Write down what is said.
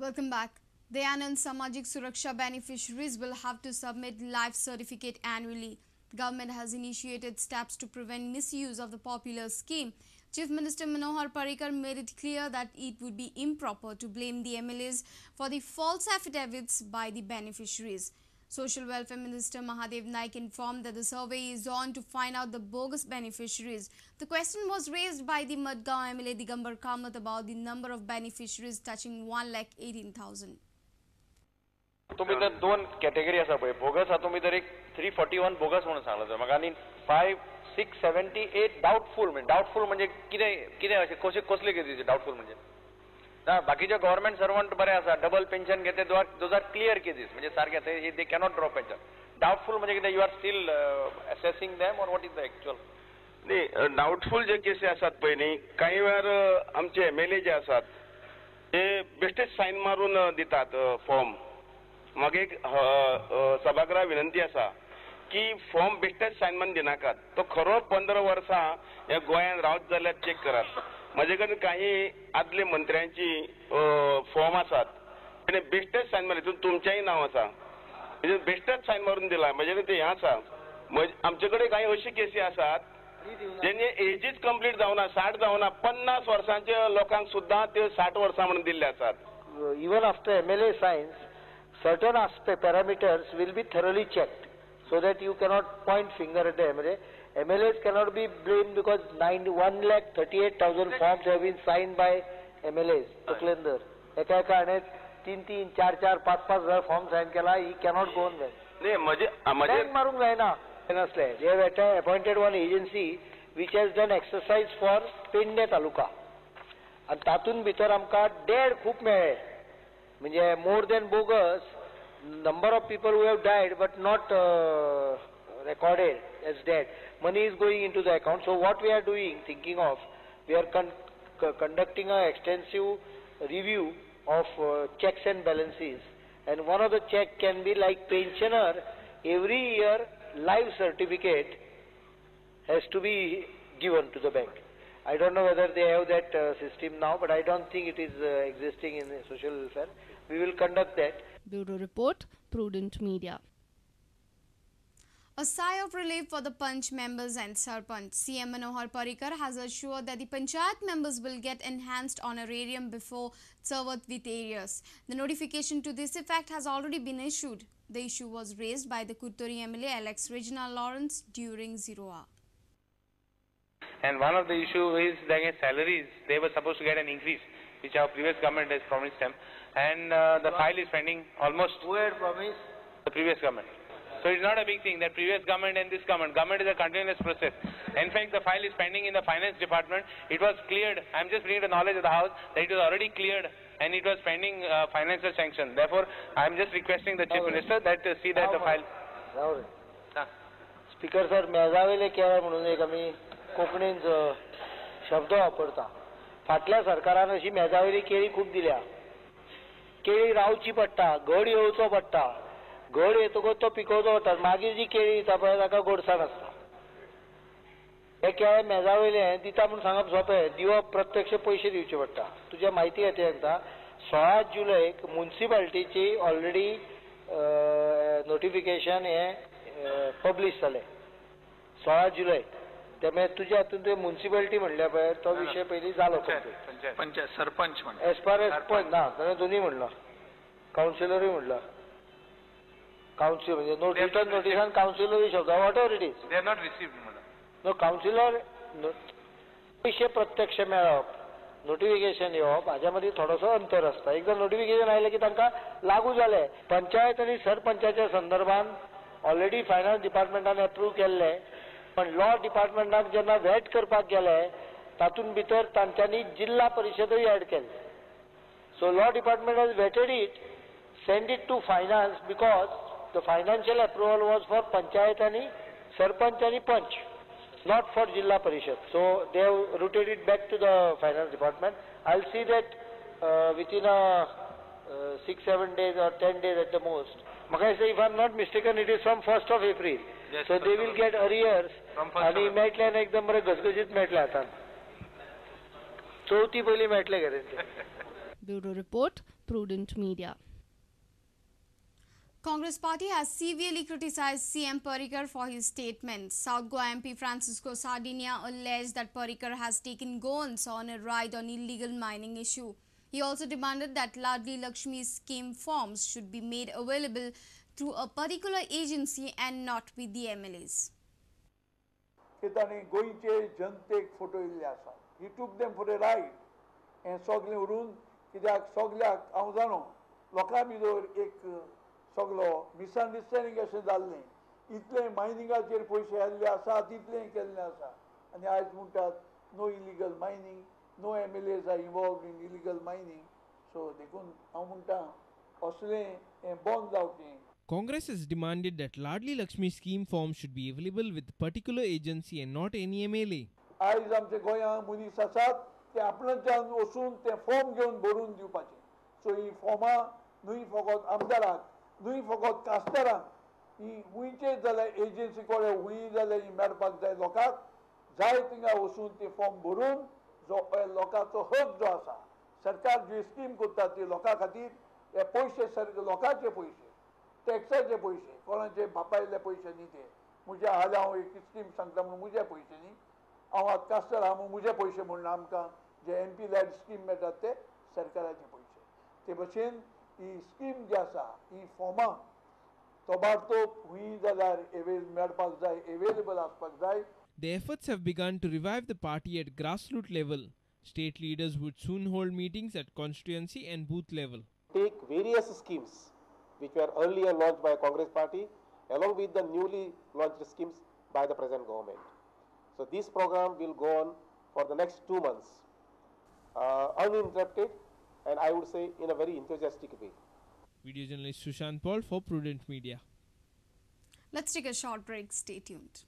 Welcome back. Dayanand Samajik Suraksha beneficiaries will have to submit life certificate annually. Government has initiated steps to prevent misuse of the popular scheme. Chief Minister Manohar Parrikar made it clear that it would be improper to blame the MLAs for the false affidavits by the beneficiaries. Social Welfare Minister Mahadev Naik informed that the survey is on to find out the bogus beneficiaries. The question was raised by the Madgaon MLA Digambar Kamath about the number of beneficiaries touching 1,18,000. तुम्ही तर दोन category आसा पळय, bogus हातूंत भितर एक 341 bogus म्हणून सांगला तुवें म्हाका आनी 5,678 डावटफूल. म्हणजे डावटफूल म्हणजे कितें कितें अशें कशें कसले केसीस डावटफूल म्हणजे ना? बाकीचे गव्हर्मेंट सर्वंट बरे आसा, डबल पेन्शन घेते, those are clear cases. म्हणजे सारखे ते they cannot draw pension. Doubtful म्हणजे कितें? You are still assessing them or what is the actual? न्ही, डावटफूल जे केसी आसात पळय न्ही, कांय वेळार आमचे एमएलए जे आसात ते बेश्टेच सायन मारून दितात फॉर्म. म्हाका एक सभागृहा विनंती आसा की फॉर्म बेश्टेच सायन मारून दिनाकात. तो खरो 15 वर्सां ह्या गोंयांत रावत जाल्यार चॅक करात. म्हजे कडेन काही आदले मंत्र्यांची फॉर्म आसात, तेणे बेश्टेच सायन मारले, तितून तुमचेंय नांव आसा, म्हणजे बेश्टेच सायन मारून दिला. म्हजे कडेन ते हें आसा. आमचे कडेन कांय अशी केसी आसात जेणे एजीच कंप्लीट जावना, 60 जावना, 50 वर्सांच्या लोकांक सुद्दां त्यो 60 वर्सां म्हणून दिल्ले आसात. Even after MLA signs, certain aspect parameters will be thoroughly checked so that you cannot point finger at the MLA. MLAs cannot be blamed because 1,38,000 forms have been signed by MLAs. तकलेंदर एका एका हाणें 3 3 4 4 5 5 हजार form sign केला. He cannot go on that. न्ही, म्हजे bank मारूंक जायना नासले. They have appointed one agency which has done exercise for Pedne taluka आनी तातूंत भितर आमकां डेड खूब मेळ्ळे. म्हणजे more than bogus number of people who have died but not recorded as dead. Money is going into the account. So what we are doing, thinking of, we are conducting an extensive review of checks and balances, and one of the check can be like pensioner, every year life certificate has to be given to the bank. I don't know whether they have that system now, but I don't think it is existing in social welfare. We will conduct that. Bureau Report, Prudent Media. A sigh of relief for the Panch members and Sarpanch. CM Manohar Parrikar has assured that the Panchayat members will get enhanced honorarium before Chavath with arrears. The notification to this effect has already been issued. The issue was raised by the Curtorim MLA Alex Regina Lawrence during 0 hour. And one of the issue is their salaries. They were supposed to get an increase, which our previous government has promised them. And the file is pending almost. Who had promised? The previous government. So it's not a big thing that previous government and this government. Government is a continuous process. In fact, the file is pending in the finance department. It was cleared. I'm just bringing the knowledge of the house that it was already cleared and it was pending financial sanction. Therefore, I'm just requesting the Chief Minister that see that the file. Speaker sir, मेजावेले केळें म्हणून एक आमी कोंकणीन शब्द वापरता. फाटल्या सरकारान अशी मेजावेली केळी खूब दिल्या. केळी रावची पडटा, घड येवचो पडटा, घड येतकच तो पिकोवचो पडटा, मागीर जी केळी दिता पळय ताका गोडसाण आसता. हे केळें मेजावयलें दिता म्हूण सांगप सोंपें, दिवप प्रत्यक्ष पयशे दिवचे पडटा. तुज्या म्हायती खातीर सांगता, 16 जुलयक मुन्सिपालिटीची ऑलरेडी नोटिफिकेशन हें पब्लीश जालें 16 जुलय. त्यामुळे तुज्या हातून तुवें मुन्सिपालिटी म्हणल्या पळय तो विशय पयलीं जालो. Panchayat sarpanch as far as panch ना, ताणें दोनूय म्हणलां, कावन्सिलरूय म्हणलां. कावन्सिल म्हणजे रिटर्न नोटिसान कावन्सिलरूय शब्द, whatever it is. They are not received. No councillor पयशे प्रत्यक्ष मेळप, नोटिफिकेशन येवप हाज्या मदीं थोडोसो अंतर आसता. एकदां नोटिफिकेशन आयलें की तांकां लागू जालें. पंचायत आनी सरपंचाच्या संदर्भान ऑलरेडी फायनान्स डिपार्टमेंटान एप्रूव केल्लें, पण लॉ डिपार्टमेंटाक जेन्ना वेट करपाक गेले तातूंत भितर तांच्यांनी जिल्हा परिशदूय एड केले. So law department has vetted it, send it to finance because the financial approval was for panchayat आनी सरपंच आनी पंच, not for Jilla Parishad. So they have routed it back to the finance department. I will see that within a 6-7 days or 10 days at the most. म्हाका दिसता if I am not mistaken it is from 1st of April. So they will get arrears आनी मेळटले आनी एकदम बरें घसघशीत मेळटले हातान. चवथी पयलीं मेळटले guarantee. Bureau Report, Prudent Media. Congress party has severely criticized CM Parrikar for his statement. South Goa MP Francisco Sardinia alleged that Parrikar has taken Goans on a ride on illegal mining issue. He also demanded that Ladli Lakshmi scheme forms should be made available through a particular agency and not with the MLAs. की तांणी गोंयचे जनतेक फटयल्ले आसा. He took them for a ride. हें सगळें व्हरून कित्याक सगल्याक हांव जाणो लोकां भितर एक सगलो मिसअंडरस्टँडींग अशें जाल्लें. इतलें मायनिंगाचेर पयशे आयिल्ले आसा, तितलें केल्लें आसा आनी आयज म्हणटात no illegal mining, no MLAs are involved in illegal mining. So देखून हांव म्हणटा असलें हें बंद जावचें. Congress has demanded that Ladli Lakshmi scheme forms should be available with particular agency and not any MLA. आयज आमच्या गोंयांत मनीस आसात ते आपणाच्यान वचून ते फॉर्म घेवन भरून दिवपाचे. सो ही फॉर्मां न्हय फकत आमदाराक, न्हय फकत कास्तारांक, ही खंयचे जाल्यार एजन्सी कडेन खंय जाल्यार ही मेळपाक जाय. लोकांक जाय थिंगा वचून ते फॉर्म भरून जो लोकांचो हक जो आसा, सरकार जी स्कीम करता ती लोकां खातीर, हे पयशे सर लोकांचे पयशे, टॅक्साचे पयशे, कोणाचे बापायले पयशे न्ही ते. म्हज्या हाल्यां हांव एक स्कीम सांगता म्हणून म्हजे पयशे न्ही, हांव आतां कास्तार आहा म्हणून म्हजे पयशे म्हणून आमकां जे एमपी लॅड स्कीम मेळटात ते सरकाराचे पयशे. ते भशेन ही स्कीम जी आसा ही फॉर्मां तोबाडतोब खंय जाल्यार एवेल मेळपाक जाय, एवेलेबल आसपाक जाय. The efforts have begun to revive the party at grassroots level. State leaders would soon hold meetings at constituency and booth level. Take various schemes which were earlier launched by Congress party along with the newly launched schemes by the present government. So this program will go on for the next 2 months, uninterrupted, and I would say in a very enthusiastic way. Video journalist Sushant Paul for Prudent Media. Let's take a short break. Stay tuned.